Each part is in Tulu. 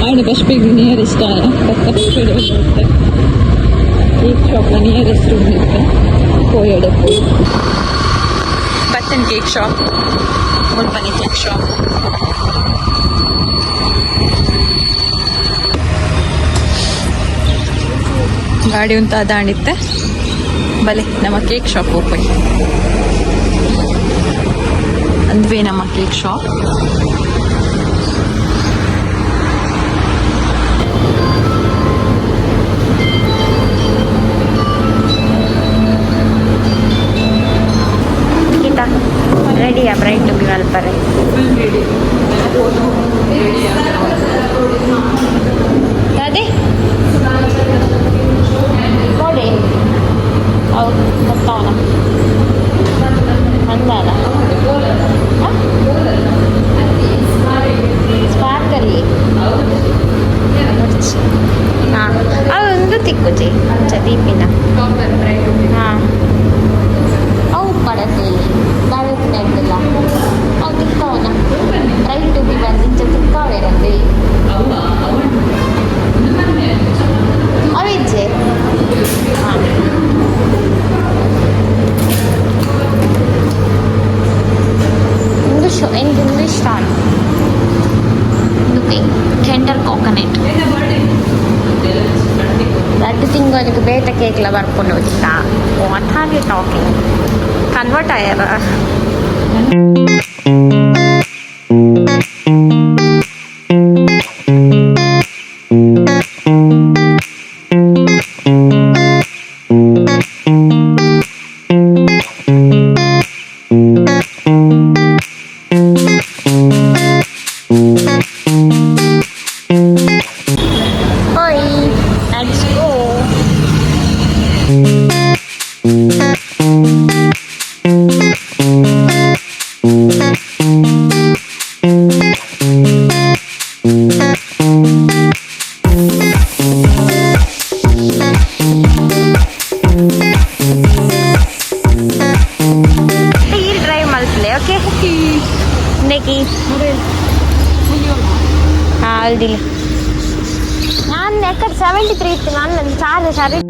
ಆಂಡ್ ಬಸ್ಪಿಗ್ ನಿಯರೆಸ್ಟ್ ಕೇಕ್ ಶಾಪ್ ನಿಯರೆಸ್ಟ್ ಉಂಡಿತ್ತು ಪೋಯಡೆ ಪೋಯಿ ಬತ್ತನ್ ಕೇಕ್ ಶಾಪ್ ಮುಲ್ಪನೆ ಕೇಕ್ ಶಾಪ್. ಗಾಡಿ ಉಂತಾದಾಣಿತ್ತೆ. ಬಲೆ ನಮ್ಮ ಕೇಕ್ ಶಾಪ್ ಓಪನ್ ಅಂದ್ವೇ ನಮ್ಮ ಕೇಕ್ ಶಾಪ್. ಗೀತಾ, ರೆಡಿಯಾ ಬ್ರೈಡ್ ಟು ಬಿ ಮಲ್ಪರೆ? Full ready. ದಾದೆ ನೋಡಿ, ಹೌದು, ಗೊತ್ತಾವನ ಅಂದಾದ ಸ್ಪಾರ್ಕಲ್ಲಿ. ಹಾಂ, ಅದು ಒಂದು ತಿಕ್ಕುಜಿ ಅಂಚ ದೀಪಿನ. ಹಾಂ, ಅವು ಪಡತೇಲಿ ದಾವೆತ್ತಿನ ಅವು ತಿಕ್ಕವನ ಬ್ರೈಡ್ ಟು ಬಿ ಬಂದು ಇಂಚ ತಿಕ್ಕಾವೇರಂದೆ. ಅವಿಜ್ಜೆ. ಹಾಂ, ಒಂದು ಶೋ ಎಂಕ್ ಇಂದು ಇಷ್ಟ. Looking tender coconut. ರಡ್ಡು ತಿಂಗಳಿಗೆ ಬೇತೆ ಕೇಕ್ಲ ಬರ್ಕೊಂಡು ಹೋಗಿತ್ತಾ? What are you talking? Convert ಆಯಾರ? Oi, let's go. ಈರ್ ಡ್ರೈವ್ ಮಲ್ಪಲೆ, ಓಕೆ? ನೆಕಿ. ಹಾಂ, ಅಲ್ದಿಲ್ಲ. ನಾನು ಎಕ್ಕಡ್ 73 ಇತ್ತು. ನಾನು ಚಾರ್ಜ್ ಸರಿ.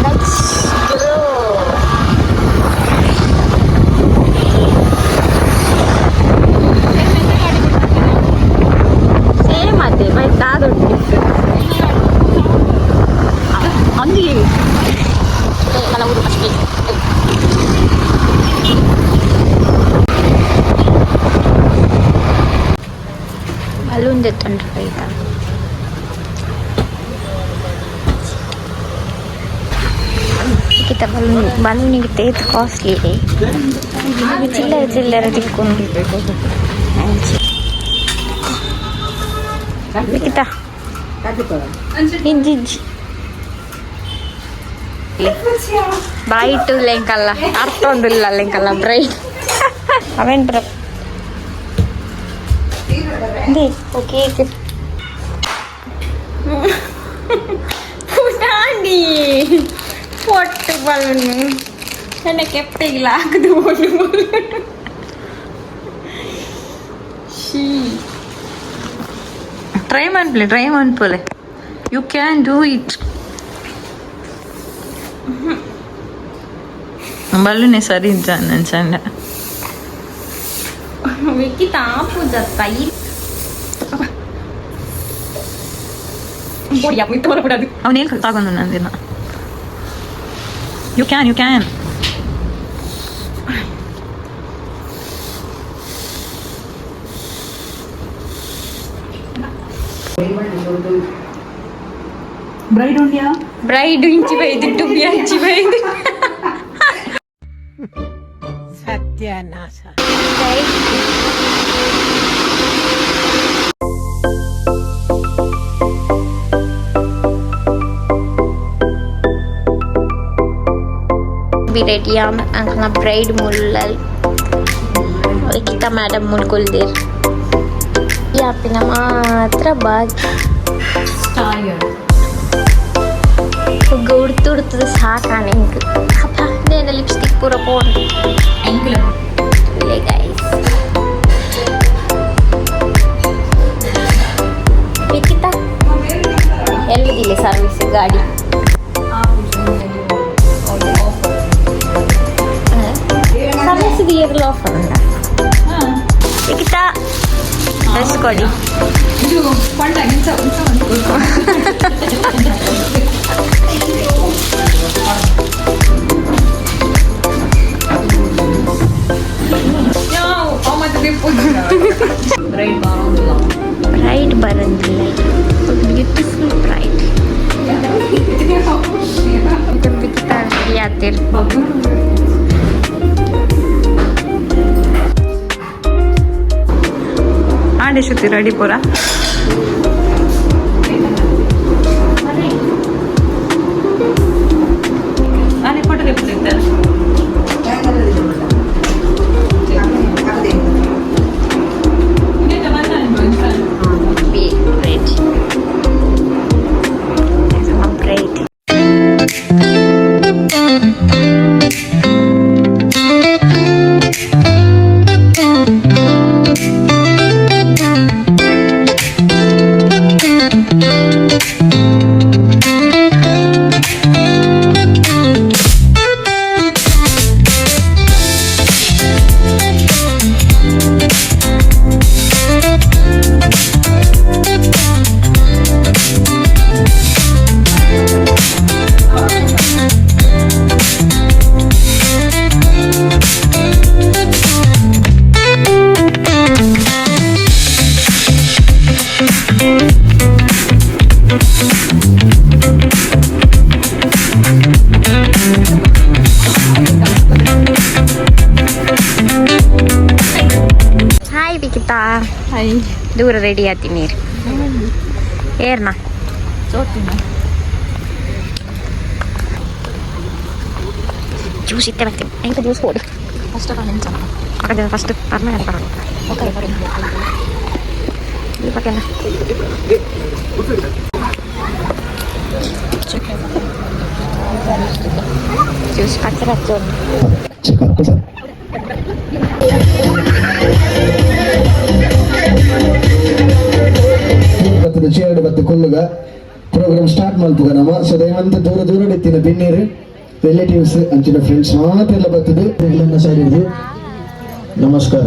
Let's go. Same ಅದೇ ಬೈ ದಾದುಂಟು. ಅಂದು. ಕೆಲವರು ಅಷ್ಟೇ. ಬಲೂನ್ ದೆತ್ತೊಂಡ್ರೆ ಬೈದ. ಕಿತ ಬಲೂನ್, ಬಲೂನಿಗೆ ತೇತ್ ಕಾಸ್ಟ್ಲಿ ಇದೆ. ಚಿಲ್ಲರೆ ಚಿಲ್ಲರೆ ತಿಕ್ಕೊಂಡು ಲಿಖಿತ ಇಜ್ಜಿ ಇಜ್ಜಿ ಬ್ರೈಟ್ ಲೆಂಕಲ್ಲ, ಅರ್ಥೊಂದಿಲ್ಲ ಲೆಂಕಲ್ಲ ಬ್ರೈಟ್ ಅವೇನ್ ಪ್ರ ಓಕೆ. ಪುಟಾಣಿ ಪೊಟ್ಟು ಬಲೂನ್ ಎನ್ನ ಕೆಪ್ಪೆಗಿಲ್ಲ ಹಾಕುದು balloon. She try ಮನ್ಪುಲೆ, try ಮನ್ಪುಲೆ. You can do it. ಬಲ್ಲುನೆ ಸರಿ ಇದ್ದ ನನ್ನ ಚಂಡ. ವಿಕ್ಕಿ ತಾಪು ಜತ್ತ ಈ ಅವನೇನು ತಗೊಂಡು ನಂದಿನ. You can, you can. Bride ಉಂಡ್ಯಾ? ಬ್ರೈಡ್ ಇಂಚಿ ಬೈದು, ಟು ಬಿ ಅಂಚಿ ಬೈದು. ಸತ್ಯನಾಶ. ಬಿ ರೆಡಿ ಅಂಕಲ್ನ ಬ್ರೈಡ್ ಮುಲ್ಲಲ್, ಲಿಖಿತ ಮೇಡಮ್ ಮುಲ್ಕೊಲ್ದಿರ್. ಯಾಪಿನ ಮಾತ್ರ ಬಾಕಿ. ಉಡ್ತು ಉಡ್ತದ ಸಾಕಾಣ ಇಂಕ್. ಅಪ್ಪ. ಅದೇನ ಲಿಪ್ಸ್ಟಿಕ್ ಪೂರ ಪೋಂಡು. ಗೈಸ್, ಲಿಖಿತ ಎಲ್ಲಿದಿಲ್ಲ ಸರ್ವಿಸ್ ಗಾಡಿ? ಸರ್ವಿಸ್ ಇಯರ್ಲ ಆಫರ್ ಉಂಟಾ? ಲಿಖಿತ, ಡ್ರೆಸ್ ಕೊಡಿ. ಇದು ಪಂಡ ಇಂಚ ಇಂಚ ಒಂದು. ಬ್ರೈಡ್ ಬರಂದಿಲ್ಲ. ಬ್ಯೂಟಿಫುಲ್ ಬ್ರೈಡ್ ಲಿಖಿತ ರೆಡಿ ಆತೀರ್. ಆಂಡೆ ಶ್ರುತಿ, ರೆಡಿ ಪೂರ? ನಾನೇ photo ತೆಗ್ದಿದ್ದೆ. Be ready. I'm ready. Hi Vikhita. Hi. ದೂರ ರೆಡಿ ಆತಿ ನೀರು ಏರ್ನಾ? ಚೋಟಿನ. ಜ್ಯೂಸ್ ಇತ್ತೆ ಬರ್ತೀನಿ. ಎಂತ ಜ್ಯೂಸ್ ಕೊಡು. ಫಸ್ಟ್ ಆಫ್ ಆಲ್ ಎಂಚ? ಫಸ್ಟ್ ಪರ್ಮನೆಂಟ್ ಬರೋದು. ಓಕೆ. ಈ ಪಕ್ಕ ಜ್ಯೂಸ್ ಪಚ್ಚ ಪಚ್ಚ ಉಂಟು. ಬತ್ತದ ಚೇರಡು ಬತ್ತ ಕುಲ್ಲುಗ, ಪ್ರೋಗ್ರಾಮ್ ಸ್ಟಾರ್ಟ್ ಮಲ್ಪುಗ ನಮ. ಸೊ ದಯವಂತ ದೂರ ದೂರ ಇತ್ತಿನ ಬಿನ್ನೇರು, ರಿಲೇಟಿವ್ಸ್, ಅಂಚಿನ ಫ್ರೆಂಡ್ಸ್ ಮಾತೆಲ್ಲ ಬರ್ತದೆ. ಎಲ್ಲ ಸೈಡ್ ಇದ್ದು ನಮಸ್ಕಾರ,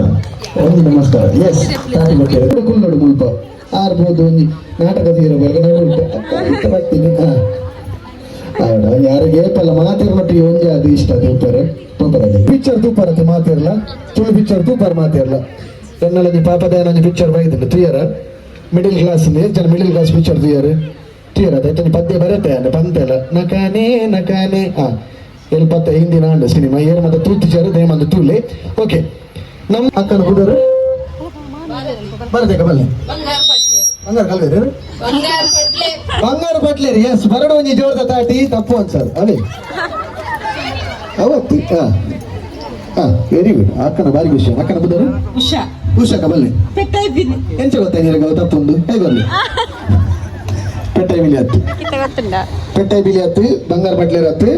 ಒಂದು ನಮಸ್ಕಾರ. ಎಸ್, ತಾಟಿ ಕೊಟ್ಟಿರ ಕುಲ್ಲೋಡು ಮುಲ್ಪ ಆರ್ಬೋದು. ಒಂಜಿ ನಾಟಕ ತೀರ ಬರಗ ನಾವು ಬರ್ತೀನಿ. ಹಾ, ಆವಡ ಯಾರಿಗೆ ಏಪಲ್ಲ ಮಾತಿರ್ನೊಟ್ಟಿಗೆ ಒಂಜಿ ಅದು ಇಷ್ಟ. ತೂಪರ್ ತೂಪರ್ ಪಿಕ್ಚರ್ ತೂಪರ್ ಅದು ಮಾತಿರ್ಲ. ತುಳು ಪಿಕ್ಚರ್ ತೂಪರ್ ಮಾತಿರ್ಲ. ಎನ್ನಲಂಜಿ ಪಾಪದಯನೊಂಜಿ ಪಿಕ್ಚರ್ ಬೈದುಂಡು, ತುಯರ? ಮಿಡಿಲ್ ಕ್ಲಾಸ್ ಜನ ಮಿಡಿಲ್ ಕ್ಲಾಸ್ ಪಿಕ್ಚರ್ ತುಯರ್? ತುಯರ್? ಅದಾಯ್ತು, ಪದ್ಯ ಬರತ್ತೆ ಅಂಡ ಪಂತೆಲ್ಲ ನಕಾನೆ ನಕಾನೆ. ಆ ಎಲ್ ಪತ್ತ ಹಿಂದಿನ ಅಂಡ ಸಿನಿಮಾ ಏರ್ ಮತ್ತೆ ತೂತಿಚಾರು ದೇಮಂದು ತೂಲೆ. ಓಕೆ, ನಮ್ಮ ಅಕ್ಕನ ಹುಡುಗರು ಬರಬೇಕ? ಬಲ್ಲೆ ಬಂಗಾರ ಕಲ್ವೇರು, ಬಂಗಾರ ಪಟ್ಲೇರಿ. ಎಸ್, ಬರಡು ಒಂಜಿ ಜೋರ್ದ ತಾಟಿ. ತಪ್ಪು ಅನ್ಸರ್ ಅವೇ ಅವತ್ತಿ. ಹಾ ಹಾ, ವೆರಿ ಗುಡ್. ಅಕ್ಕನ ಬಾರಿ ಖುಷಿ. ಅಕ್ಕನ ಬುದ್ಧರು? ಉಷಾ. ಉಷಾಕ ಬಲ್ಲೆ. ಎಂಚ ಗೊತ್ತಾ ನಿನಗೆ? ತಪ್ಪೊಂದು ಹೇಗೆ ಬಲ್ಲೆ? ಪೆಟ್ಟಾಯಿ ಬಿಲಿ ಹತ್ತು. ಗೊತ್ತುಂಡ. ಪೆಟ್ಟಾಯಿ ಬಿಲಿ ಹತ್ತು, ಬಂಗಾರ ಪಟ್ಲೇರ್ ಹತ್ತು.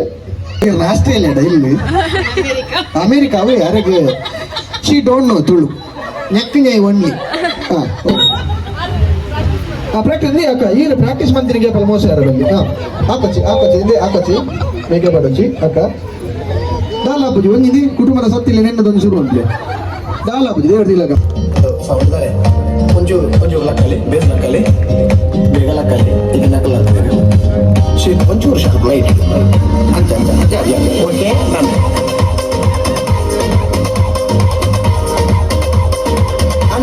ಆಸ್ಟ್ರೇಲಿಯಾ ಇಲ್ಲಿ, ಅಮೇರಿಕ ಅವೇ ಯಾರಿಗೆ. She don't know Tulu ನೆಕ್ಕಿಂಗ್ ಒನ್ಲಿ. ಹಾ ಹಾ, ಪ್ರಾಕ್ಟೀಸ್ ನೀ ಅಕ್ಕ. ಈಗ ಪ್ರಾಕ್ಟೀಸ್ ಮಂತಿನಿಗೆ ಪಲ ಮೋಸ ಯಾರು ಬಂದಿ. ಹಾ, ಹಾಕಚ್ಚಿ ಹಾಕಚ್ಚಿ, ಹಿಂದೆ ಹಾಕಚ್ಚಿ, ಮೇಕಪ್ ಆಡಚ್ಚಿ ಅಕ್ಕ. ದಾಲ್ ಹಾಪುಜಿ ಒಂಜಿಂದಿ ಕುಟುಂಬದ ಸತ್ತಿಲ್ಲ ನೆನ್ನದೊಂದು ಶುರು ಅಂತಲೇ ದಾಲ್ ಹಾಪುಜಿ ದೇವ್ರ ತಿಲಕ. ಸಹೋದರೇ, ಒಂಚೂರು ಒಂಚೂರು ಲಕ್ಕಲಿ, ಬೇಸ್ ಲಕ್ಕಲಿ, ಬೇಗ ಲಕ್ಕಲಿ. ಈಗ ನಕಲ್ ಹಾಕ್ತೀರಿ. ಶೀಟ್ ಒಂಚೂರು ಶಾರ್ಪ್ ಲೈಟ್ ಅಂಚ ಅಂಚ. ಯಾ ಯಾ, ಓಕೆ. ನಾನು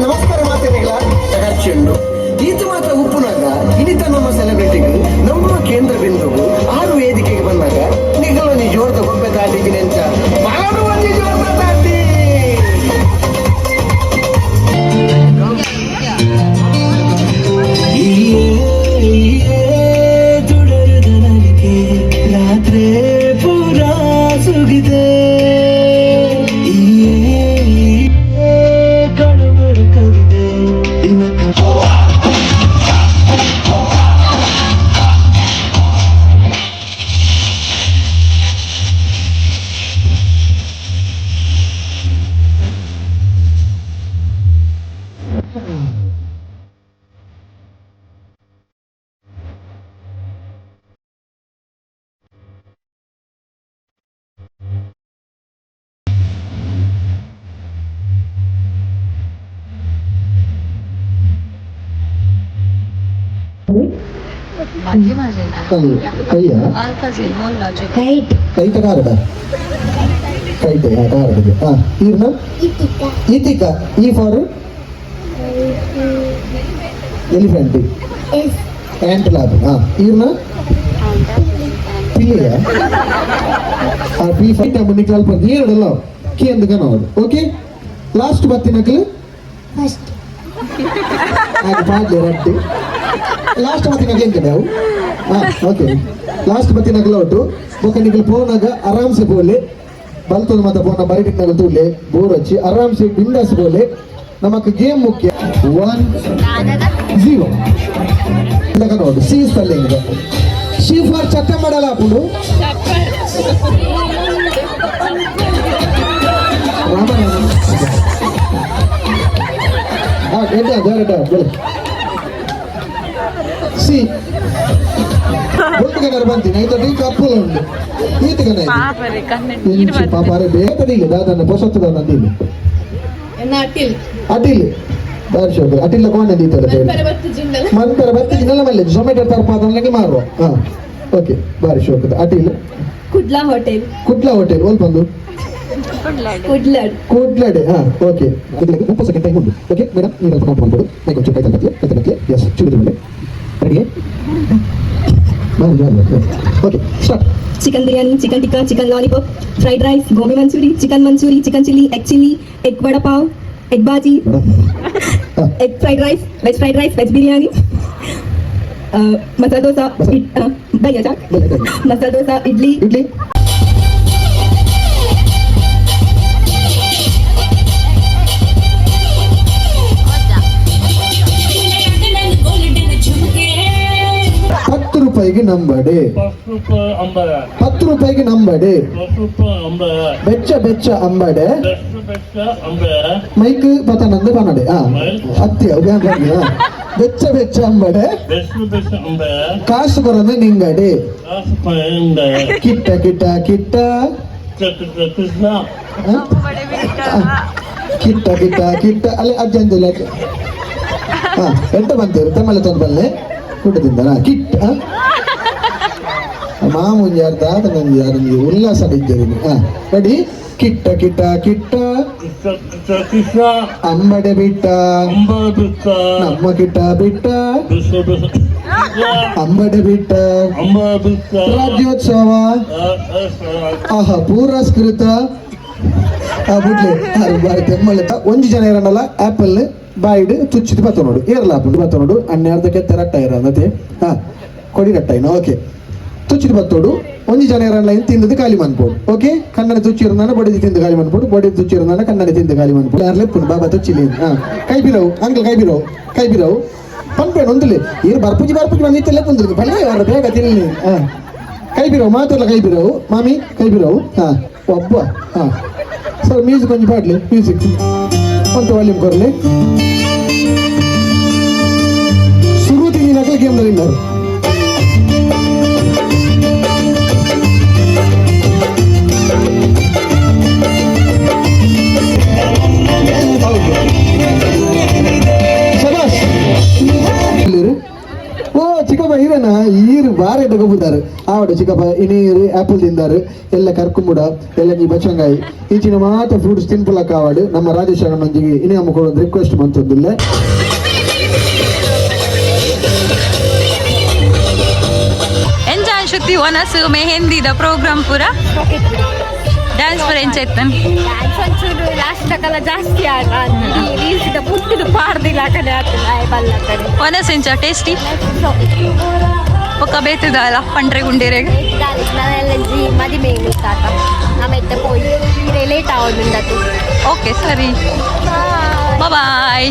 ನಮಸ್ಕಾರ ಮಾತೇನಿಲ್ಲ ಖರ್ಚುಂಡು. ಈತ ಮಾತ್ರ ಉಪ್ಪುನಾಗ ಇನಿತ ನಮ್ಮ ಸೆಲೆಬ್ರಿಟಿಗೆ ನಮ್ಮ ಕೇಂದ್ರ ಬಿಂದುವು ಆರು ವೇದಿಕೆಗೆ ಬಂದಾಗ ನಿಗಲು ನೀ ಜೋರ್ದ ಗೊಬ್ಬೆ ತಾಟಿಗೆ ನೆಂಚ ಬಲಡು ಒಂಜಿ ಜೋರ್ದ ತಾಟಿ. ರಾತ್ರಿ ಪೂರಾ ಸುಗಿದೆ ಕಡಬಡ ಕವಿದೆ ದಿನ. ಕೈಯ ಕೈತ ಕಾರಡ ಕೈತೆ ಕಾರಡ. ಹಾ, ಈರ್ನ? ಇತಿಕ. E for elephant, ant lab. ಹಾ, ಈರ್ನ? ಪಿಲ್ಲಿಯ. ಆ ಪಿ ಫೈಟ್ ನಿಕ್ಲ ಅಲ್ಪ ಏರಡಲ್ಲ ಕೆ ಅಂದ್ ಕನವಡು. ಓಕೆ, ಲಾಸ್ಟ್ ಬತ್ತಿನಕ್ಲು ಫಸ್ಟ್. ಹಾಗೆ ಪಾಡ್ಲೆ ರಡ್ಡು. ಲಾಸ್ಟ್ ಬತ್ತಿನಕ್ಲು ಎಂಕಡೆ ಅವು. ಹಾ, ಓಕೆ, ಲಾಸ್ಟ್ ಬತ್ತಿನಕ್ಲು ಒಟ್ಟು. ಬೊಕ್ಕ ನಿಕ್ಲು ಪೋನಾಗ ಆರಾಮ್ಸೆ ಪೋಲೆ. ಬಲ್ತೊಂದು ಮಾತ ಪೋನ ಬರಿಟಿನಗಲು ತೂಲೆ ಬೋರ್ ಹಚ್ಚಿ ಆರಾಮ್ಸೆ ಬಿಂದಾಸ್ ಪೋಲೆ. ನಮಕ್ ಗೇಮ್ ಮುಖ್ಯ. 1 0 ನೋಡು. C spelling. C for ಚಟ್ಟೆ ಮಾಡಲ್ಲ ಅప్పుడు. ರಾಮ ರಾಮ. ಹಾ, ಎಡ್ಡ ಎಡ್ಡ ಬೆಳೆ ಸಿ ಒಟ್ಟು ಬಂತೀನಿ ಐತ ಕಪ್ಪುಲ ಉಂಡು ಈತ. ಪಾಪರೆ ಕಣ್ಣು ನೀರು. ಪಾಪ ಅರೆ ಬೇಕದಿಲ್ಲ ದಾದನ್ನ ಪೊಸತ್ತು ದಾದಂದಿಲ್ಲ. ಅಟಿಲ್. ಅಟಿಲ್ ಬಾರಿ ಶೋಕ. ಅಟಿಲ್ಲ ಕೋಣ ದೀತಲ್ಲ. ಮನ್ಪರ ಬತ್ತಿ ಜಿನ್ನಲ ಮಲ್ಲೆ ಝೊಮ್ಯಾಟೊ ತರ್ಪಾದಂಗೆ ಮಾರುವ. ಹಾ, ಓಕೆ, ಬಾರಿ ಶೋಕದ ಅಟಿಲ್. ಕುಡ್ಲಾ ಹೋಟೆಲ್. ಕುಡ್ಲ ಹೋಟೆಲ್ ಓಲ್ ಬಂದು? ಕುಡ್ಲಡ್. ಕೂಡ್ಲಡೆ. ಹಾ, ಓಕೆ, 30 ಸೆಕೆಂಡ್ ಟೈಮ್ ಉಂಟು. ಓಕೆ ಮೇಡಮ್, ನೀವು ಕೌಂಟ್ ಮಾಡ್ಬೋದು. ಮೈಕ್ ಒಂಚೂರು ಕೈ ತಲುಪಕ್ಕೆ, ಕೈ ತಲುಪಕ್ಕೆ. ಎಸ್, ಚೂರು ಮೇಲೆ. Ready? Okay, start. Chicken biryani, chicken tikka, chicken lollipop, fried rice, gobi manchurian, chicken manchurian, chicken chilli, egg chilli, egg vada pav, egg bhaji, egg fried rice, veg fried rice, veg biryani, masala dosa, bhaiya chat, masala dosa, idli. Idli. 10 ರೂಪಾಯಿಗೆ ನಂಬಡೆ. 10 ರೂಪಾಯಿಗೆ ನಂಬಡೆ. ಬೆಚ್ಚ ಬೆಚ್ಚ ಅಂಬಡೆ. ಮೈಕ್ ಪತನಂದು ಪನ್ನಡೆ. ಹಾ, ಅತ್ತಿ ಬೆಚ್ಚ ಬೆಚ್ಚ ಅಂಬಡೆ, ಕಾಸು ಕೊರಂದು ನಿಂಗಡೆ. ಕಿಟ್ಟ ಕಿಟ್ಟ ಕಿಟ್ಟ. ಹ? ಕಿಟ್ಟ ಕಿಟ್ಟ ಕಿಟ್ಟ. ಅಲ್ಲಿ ಅಜ್ಜ ಅಂದಿಲ್ಲ. ಹಾ, ಎಂತ ಬಂತೇರು ತಮ್ಮಲ್ಲ ತಂದು ಬಲ್ಲೆ ಊಟದಿಂದ ಕಿಟ್ಟ ಮಾಮೂಂಜಿ ಯಾರು ದಾದ ನಂಜಿ ಯಾರು ಉಲ್ಲಾಸ ಇದ್ದೇನೆ. ಹಾ, ರೆಡಿ. ಕಿಟ್ಟ ಕಿಟ್ಟ ಕಿಟ್ಟ ಅಂಬಡೆ ಬಿಟ್ಟ, ನಮ್ಮ ಕಿಟ್ಟ ಬಿಟ್ಟ ಅಂಬಡೆ ಬಿಟ್ಟ. ರಾಜ್ಯೋತ್ಸವ ಆಹಾ ಪುರಸ್ಕೃತ. ಆ ಬುಡ್ಲೆ ಬಾರಿ ತೆಮ್ಮಳೆ. ಒಂಜಿ ಜನ ಇರನಲ್ಲ ಆಪಲ್ ಬಾಯಿಡ್ ತುಚ್ಚಿದ್ ಬತ್ತ ನೋಡು. ಏರ್ಲ ಆಪುಂಡು ಬತ್ತ ನೋಡು. ಅಣ್ಣೆ ಅರ್ಧಕ್ಕೆ ರಟ್ಟ ಇರ ಅಂದತೆ. ಹಾ, ಕೊಡಿ ರಟ್ಟ ಇನ್ನು. ಓಕೆ, ತುಚ್ಚಿದ್ ಬತ್ತೋಡು. ಒಂಜಿ ಜನ ಇರಲ್ಲ ತಿಂದದ್ದು ಖಾಲಿ ಮನ್ಪೋಡು. ಓಕೆ, ಕಣ್ಣನೆ ತುಚ್ಚಿರ್ನಾನ ಬಡಿದು ತಿಂದು ಖಾಲಿ ಮನ್ಪೋಡು. ಬಡಿ ತುಚ್ಚಿರ್ನಾನ ಕಣ್ಣನೆ ತಿಂದು ಖಾಲಿ ಮನ್ಪೋಡು. ಯಾರು ಲೆಪ್ಪುನು ಬಾಬಾ ತುಚ್ಚಿಲಿ. ಹಾ, ಕೈ ಬಿರವು ಅಂಕಲ್, ಕೈ ಬಿರವು, ಕೈ ಬಿರವು. ಪನ್ಪೇಣ ಒಂದುಲೆ ಈರು ಬರ್ಪುಜಿ ಬರ್ಪುಜಿ ಬಂದಿತ್ತಲ್ಲ ಲೆಪ್ಪುಂದು ಪಲ್ಲೆ ಅವರ ಬೇಗ ತಿನ್ನಿ. ಹಾ, ಕೈ ಬಿರವು ಮಾತೆಲ್ಲ ಕೈ ಬಿರವು. ಮಾಮಿ, ಕೈ ಬಿರವು. ಹಾ, ಒಬ್ಬ. ಹಾ ಸರ್, ಮ್ಯೂಸಿಕ್ ಒಂಜಿ ಪಾಡ್ಲಿ. ಮ್ಯೂಸಿಕ್ ಒಂದು ವಾಲ್ಯೂಮ್ ಕೊರ್ಲಿ. ಶುರು ತಿಂದಿನಾಗ ಗೇಮ್ ವಿನ್ನರ್. ಹೌದು, ಶಬಾಷ್. ಓ ಚಿಕ್ಕಪ್ಪ, ಈರನ ಈರು ಬಾರೆ ತಗೋಬುದಾರು ಆವಡ ಚಿಕ್ಕಪ್ಪ. ಇನೀರು ಆಪಲ್ ತಿಂದಾರು ಎಲ್ಲ ಕರ್ಕುಂಬುಡ ಎಲ್ಲ ಈ ಬಚಂಗಾಯಿ ಈಚಿನ ಮಾತ ಫ್ರೂಟ್ಸ್ ತಿನ್ಪುಲಕ್ಕ ಆವಡು. ನಮ್ಮ ರಾಜೇಶ್ ಅಣ್ಣಂಜಿಗೆ ಇನಿ ಅಮ್ಮ ಕೊಡೋದು ರಿಕ್ವೆಸ್ಟ್ ಮಂತೊಂದಿಲ್ಲ. ಎಂಜಾಯ್ ಶುದ್ಧಿ ಒನಸು ಮೆಹಂದಿದ ಪ್ರೋಗ್ರಾಮ್ ಪೂರ ಡ್ಯಾನ್ಸ್ ಪೂರ ಎಂಚ ಇತ್ತನ್? ಡ್ಯಾನ್ಸ್ ಒಂಚೂರು ಲಾಸ್ಟ್ ತಕಲ ಜಾಸ್ತಿ ಆಗ ರೀಲ್ಸ್ ಪುಟ್ಟದು ಪಾಡ್ದಿಲ್ಲ ಕಡೆ ಆತಲ್ಲ ಬಲ್ಲ ಕಡೆ. ಒನಸ್ ಎಂಚ ಟೇಸ್ಟಿ? ಪಕ್ಕ ಬೇತದಲ್ಲ ಪಂಡ್ರೆ ಗುಂಡೇರೆಗ್? ನಾನೆಲ್ಲ ಜಿ ಮದಿಮೆ ತಾತ ಆಮೇಲೆ ಪೋಯಿ ಈರೆ ಲೇಟ್ ಆಗೋದುಂಡತು. ಓಕೆ, ಸರಿ, ಬಾಯ್.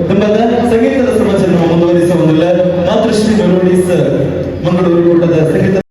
ದುಂಬದ ಸಂಗೀತದ ಸಮಾಚಾರ ಮುಂದುವರಿಸುವುದಿಲ್ಲ. ಮಾತೃಶ್ರೀ ಮೆಲೋಡೀಸ್ ಮಂಗಳೂರು ಕೂಟದ ಸಂಗೀತ.